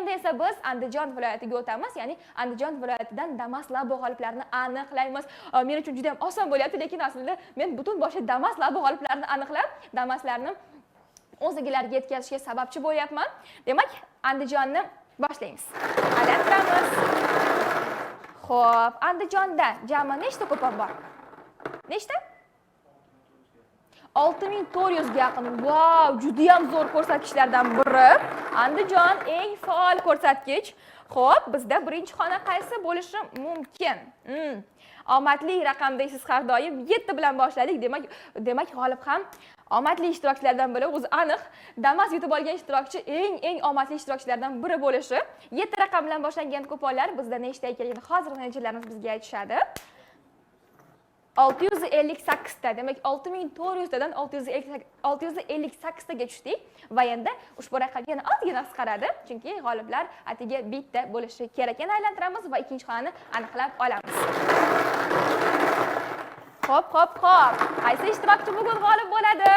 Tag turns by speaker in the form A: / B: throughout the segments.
A: Endi esa biz Andijon viloyatiga o'tamiz, ya'ni Andijon viloyatidan Damas Labo g'oliblarini aniqlaymiz. Men uchun juda ham oson bo'lyapti, lekin aslida men butun boshli Damas Labo g'oliblarini aniqlab, Damaslarni o'z egalariga yetkazishga sababchi bo'lyapman. Demak, Andijonni boshlaymiz. Aylantiramiz. Xo'p, Andijonda jami nechta kupon bor? Nechta? 6400 ga yaqin. Vau, juda ham zo'r ko'rsatkichlardan biri. Andijon eng faol ko'rsatkich. Xo'p, bizda birinchi xona qaysi bo'lishi mumkin? Omadli raqam deysiz har doim. 7 bilan boshladik. Demak, g'olib ham omadli ishtirokchilardan biri. O'zi aniq. Damas yutib olgan ishtirokchi eng eng omadli ishtirokchilardan biri bo'lishi. 7 raqam bilan boshlangan kuponlar bizda nechta ekanligini hozir menejerlarimiz bizga aytishadi. 658 ta, demak, 6400 tadan 658 taga tushdik va endi ushbu raqam yana ozgina qisqaradi, chunki g'oliblar atigi bitta bo'lishi kerak. Yana aylantiramiz va ikkinchi xonani aniqlab olamiz. Xo'p, xo'p, xo'p. Qaysi ishtirokchi bugun g'olib bo'ladi?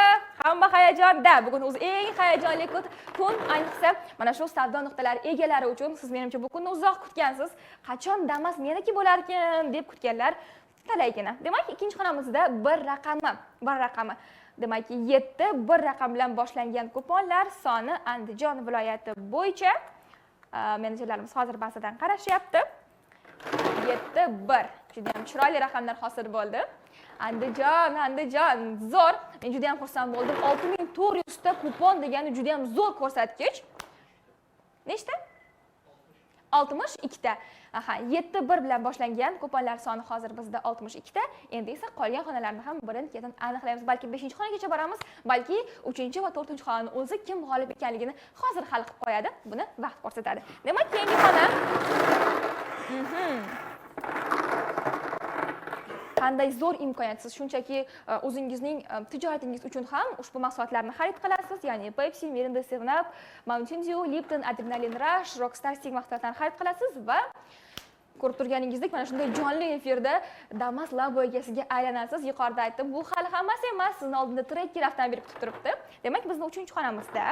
A: Hamma hayajonda. Bugun o'zi eng hayajonli kun, ayniqsa mana shu savdo nuqtalari egalari uchun. Siz, menimcha, bu kunni uzoq kutgansiz. Qachon Damas meniki bo'larkan deb kutganlar talaygina. Demak, ikkinchi xonamizda bir raqami, bir raqami. Demak, 7 bir raqam bilan boshlangan kuponlar soni Andijon viloyati bo'yicha, menejerlarimiz hozir bazadan qarashyapti. 7 1. Juda ham chiroyli raqamlar hosil bo'ldi. Andijon, Andijon, zo'r. Men juda ham xursand bo'ldim. 6400 ta kupon degani juda ham zo'r ko'rsatkich. Nechta? 62 ta. Aha, 7 1 bilan boshlangan kuponlar soni hozir bizda 62 ta. Endi esa qolgan xonalarni ham birin-ketin aniqlaymiz. Balki 5-xonagacha boramiz, balki 3 va 4-xonani o'zi kim g'olib ekanligini hozir hal qilib qo'yadi. Buni vaqt ko'rsatadi. Demak, keyingi xona. Qanday zo'r imkoniyat! Siz shunchaki o'zingizning tijoratingiz uchun ham ushbu mahsulotlarni xarid qilasiz, ya'ni Pepsi, Mirinda, 7 Up, Mountain Dew, Lipton, Adrenaline Rush, Rockstar Sting mahsulotlarini xarid qilasiz va ko'rib turganingizdek, mana shunday jonli efirda Damas Labo egasiga aylanasiz. Yuqorida aytdim, bu hali hammasi emas, sizni oldinda Tracker avtomobili kutib turibdi. Demak, bizni uchinchi xonamizda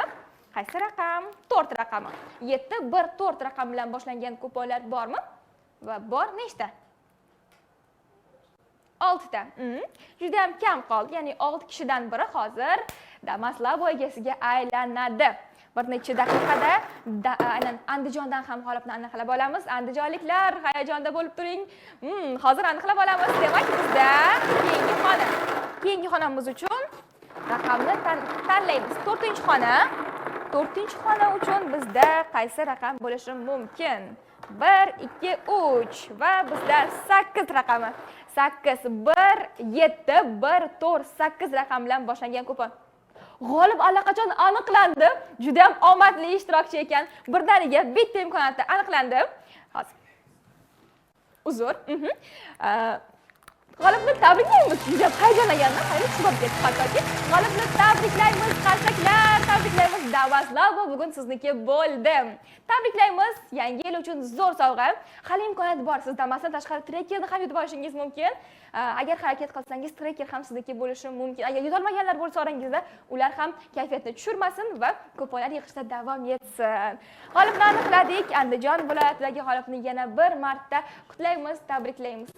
A: qaysi raqam? 4 raqami. 7 1 4 raqam bilan boshlangan kuponlar bormi? Va bor, nechta? Oltita. Juda ham kam qoldi, ya'ni 6 kishidan biri hozir Damas Labo egasiga aylanadi. Bir necha daqiqada aynan Andijondan ham g'olibni aniqlab olamiz. Andijonliklar, hayajonda bo'lib turing. Hozir aniqlab olamiz. Demak, bizda keyingi xona, keyingi xonamiz uchun raqamni tanlaymiz. To'rtinchi xona. To'rtinchi xona uchun bizda qaysi raqam bo'lishi mumkin? Bir, ikki, uch va bizda 8 raqami. 8 1 7 1 4 8 raqam bilan boshlangan kupon. G'olib allaqachon aniqlandi. Juda ham omadli ishtirokchi ekan. Birdaniga bitta imkoniyati aniqlandi. Hozir, uzr. G'olibni tabriklaymiz. Juda hayajonlanganman, hayron tushib ketdi hattoki. G'olibni tabriklaymiz, qarsaklar, tabriklaymiz. Damas Labo bugun sizniki bo'ldi. Tabriklaymiz. Yangi yil uchun zo'r sovg'a. Hali imkoniyat bor. Siz Damasdan tashqari Trackerni ham yutib olishingiz mumkin. Agar harakat qilsangiz, Tracker ham sizniki bo'lishi mumkin. Agar yutolmaganlar bo'lsa orangizda, ular ham kayfiyatni tushirmasin va kuponlar yig'ishda davom etsin. G'olibni aniqladik. Andijon viloyatidagi g'olibni yana bir marta qutlaymiz, tabriklaymiz.